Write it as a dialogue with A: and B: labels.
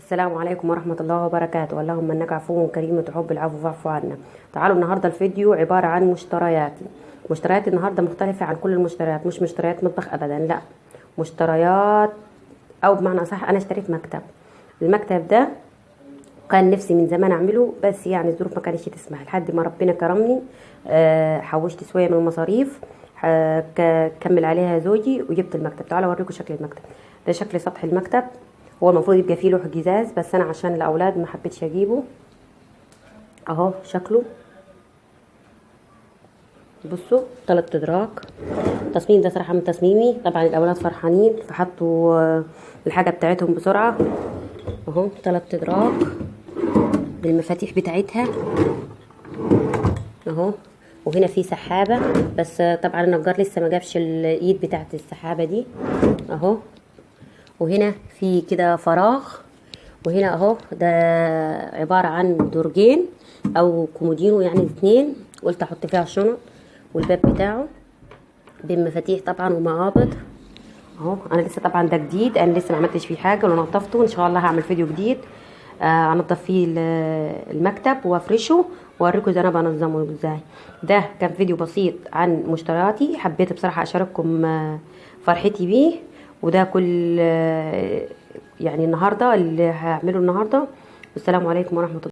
A: السلام عليكم ورحمة الله وبركاته. اللهم انك عفو كريم تحب العفو فاعف عنا. تعالوا النهاردة الفيديو عبارة عن مشترياتي. مشترياتي النهاردة مختلفة عن كل المشتريات، مش مشتريات مطبخ ابدا، لا مشتريات او بمعنى صح انا اشتريت مكتب. المكتب ده كان نفسي من زمان اعمله، بس يعني الظروف ما كانتش تسمح لحد ما ربنا كرمني. حوشت شوية من المصاريف، كمل عليها زوجي وجبت المكتب. تعالوا اوريكم شكل المكتب. ده شكل سطح المكتب. هو المفروض يبقى فيه لوح جزاز، بس انا عشان الاولاد ما حبيتش اجيبه. اهو شكله، بصوا 3 ادراج. التصميم ده صراحة من تصميمي، طبعا الاولاد فرحانين فحطوا الحاجة بتاعتهم بسرعة. اهو 3 ادراج بالمفاتيح بتاعتها اهو. وهنا في سحابه، بس طبعا النجار لسه ما جابش الايد بتاعت السحابة دي اهو. وهنا في كده فراغ، وهنا اهو ده عبارة عن درجين او كومودينو، يعني 2. قلت احط فيها الشنط، والباب بتاعه بالمفاتيح طبعا ومقابض اهو. انا لسه طبعا ده جديد، انا لسه ما عملتش فيه حاجة ولا نظفته. ان شاء الله هعمل فيديو جديد انضف فيه المكتب وافرشه واوريكم ازاي انا بنظمه ازاي. ده كان فيديو بسيط عن مشترياتي، حبيت بصراحة اشارككم فرحتي بيه. وده كل يعني النهارده اللي هعمله النهارده. والسلام عليكم ورحمة الله.